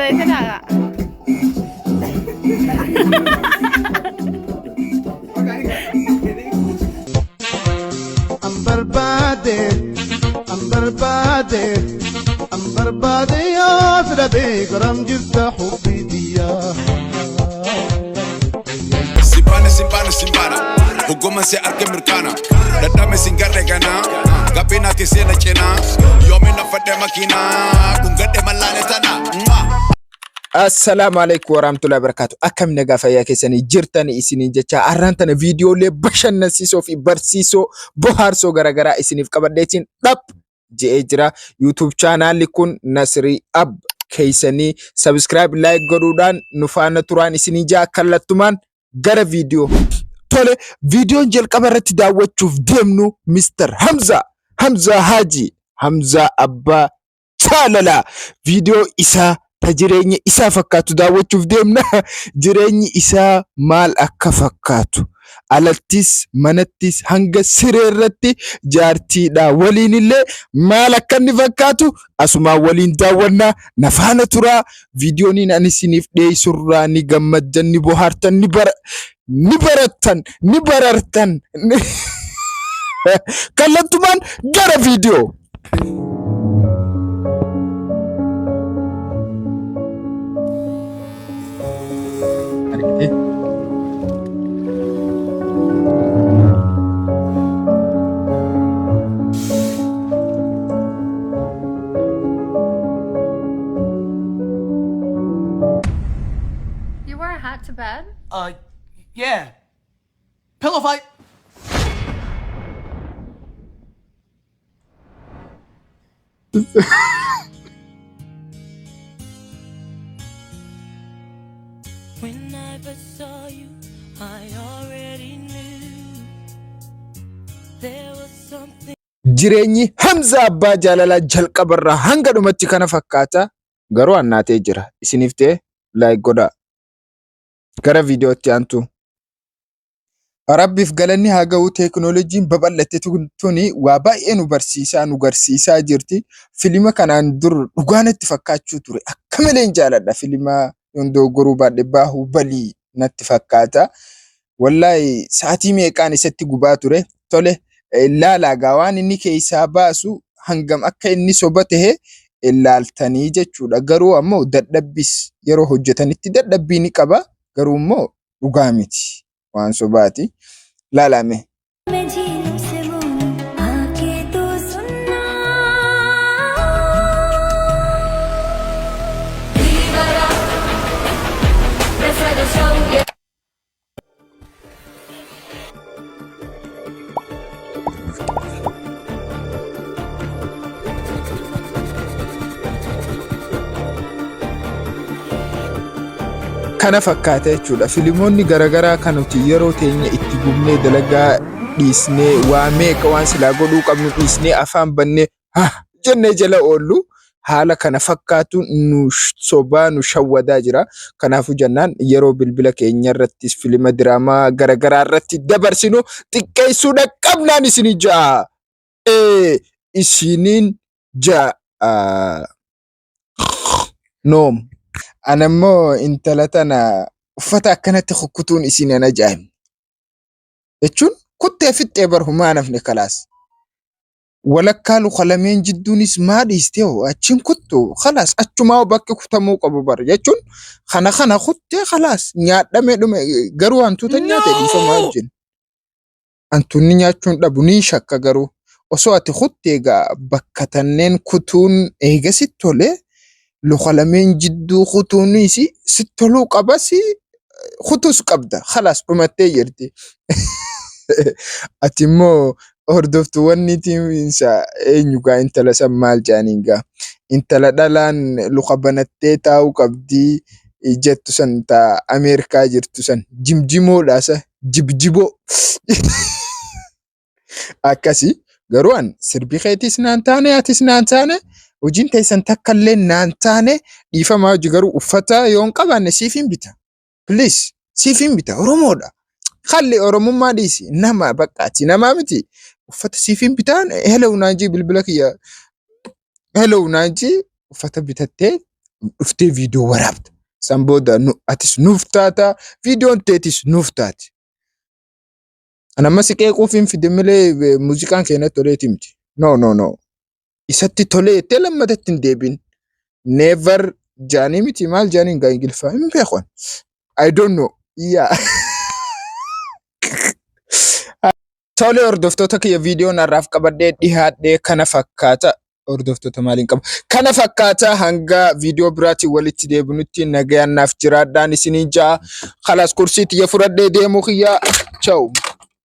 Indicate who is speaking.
Speaker 1: Sodaatinaadha.
Speaker 2: An barbaade, an barbaade, an barbaade yaa fira beekaram jirta hubbidiyyaa.
Speaker 3: Simbana, simbana, simbana. Hoggoman si arge mirkaana. Dadhame sin garre ganaa. Gabbinaati seena cinaa. Yoomin uffadhe makiinaa. Dhungadhe mallaale tana. Mwah.
Speaker 4: Assalaamu alaikum warahmatullahi wabarakatuh. Akkam nagaa fayyaa keessanii jirtanii isiniin jecha har'aan tana viidiyoolee bashannansiisoo fi barsiisoo bohaarsoo garaagaraa isiniif qabadheetiin dhap je'ee jira. YouTube chaanaalli kun Nasrii Ab keessanii subscribe like godhuudhaan nu faana turaan isinii ja'a kallattumaan gara viidiyoo. Tole viidiyoon jalqaba irratti daawwachuuf deemnu Mr. Hamza Hamza Haji Hamza Abbaa Jaalala viidiyoo isaa ta jireenya isaa fakkaatu daawwachuuf deemna. Jireenyi isaa maal akka fakkaatu alattis manattis hanga siree irratti jaartiidha waliin illee maal akka inni fakkaatu asumaan waliin daawwannaa na faana turaa. Viidiyooniin ani isiniif dhiyeessurraa ni gammaddan, ni bohaartan, ni bara ni barattan, ni barartan. Kallattumaan gara viidiyoo. Argitee?
Speaker 1: You wear a hat to bed?
Speaker 5: Yeah. Pillow fight.
Speaker 6: When I first saw you, I already knew there was something.
Speaker 4: Jireenyi Hamza Abbaa Jaalalaa jalqabarraa hanga dhumatti kana fakkaata. Garuu annaatee jira. Isiniif ta'e like godhaa. Gara viidiyootti aantu. Rabbiif galanni haa ga'u teekinooloojiin babal'atte tuni waa baay'ee nu barsiisaa nu garsiisaa jirti. Filima kanaan dur dhugaa natti fakkaachuu ture. Akka maleen jaaladha filima yoon dogoggoruu baadhe Baahubalii natti fakkaata. Wallaahi sa'aatii meeqaan isatti gubaa ture. Tole laalaa gaa waan inni keessaa baasu hangam akka inni soba tahe laaltanii jechuudha. Garuu ammoo dadhabbis yeroo hojjetanitti dadhabbii ni qaba. Garuu immoo dhugaa miti waan sobaati. Laalaa mee.
Speaker 7: मैं झीलों से बोलूं आके तो सुनना
Speaker 4: Kana fakkaata jechuudha. Filimoonni garaagaraa kan nuti yeroo teenya itti gubnee dalagaa dhiisnee waa meeqa waan silaa godhuu qabnu dhiisnee afaan bannee ha jennee jala oollu haala kana fakkaatu nu sobaa nu shawwadaa jira. Kanaafuu jennaan yeroo bilbila keenya irrattis filima diraamaa garaagaraa irratti dabarsinu xiqqeessuudha qabnaan isinii ja'a. Ee isiniin ja'a. Noom. Ana immoo intala tana uffata akkanatti kukkutuun isin an ajaa'ibne. Jechuun kuttee fixxee bar humaa nafne kalaas. Walakkaa luka lameen jidduunis maa dhiiste hoo achiin kuttu kalaas achumaa hoo bakki kutamuu qabu bar jechuun kana kana kuttee kalaas nyaadhamee dhume garuu hantuuta nyaate dhiifama wajjin. Hantuunni nyaachuun dhabu niin shakka garuu osoo ati kuttee egaa bakka tanneen kutuun eega sitti tole luka lameen jidduu kutuunis sitti toluu qabas kutuus qabda kalaas dhumattee jirti. Ati immoo hordoftuuwwan niitiinsa eenyu gaa intala san maal jedhaniin gaa intala dhalaan luka banattee taa'uu qabdi jettu san ta Ameerikaa jirtu san jimjimoodha sa jibjiboo akkasi garuu an sirbi keetis naan taane atis naan taane hojiin teessan takka illee naan taane dhiifamaa hojii garuu uffata yoon qabaanne siif hin bita. Please siif hin bita Oromoodha. Kalli Oromummaa dhiisi nama bakka ati namaa miti uffata siif hin bitaan hello naan jii bilbila kiyya hello naan jii uffata bitattee Dhuftee viidiyoo waraabda. San booda nu, atis nuuf taata, viidiyoon teetis nuuf taati. An amma si qeequuf hin fide malee muuziqaan kee natti toleeti miti. No, no, no. Isatti tolee jettee lammatatti hin deebiin. Never jaanii miti maal jaaniin gaa Ingiliffaa hin beeku. ani. I don't know. Yeah. Tole hordoftoota kiyya viidiyoon har'aaf qabadhee dhihaadhee kana fakkaata. Hordoftoota maaliin qaba? Kana fakkaata hanga viidiyoo biraatiin walitti deebinutti nagayaan naaf jiraadhaan isiniin ja'a. Khalaas kursii tiyya fudhadhee deemuu kiyya. Ciao.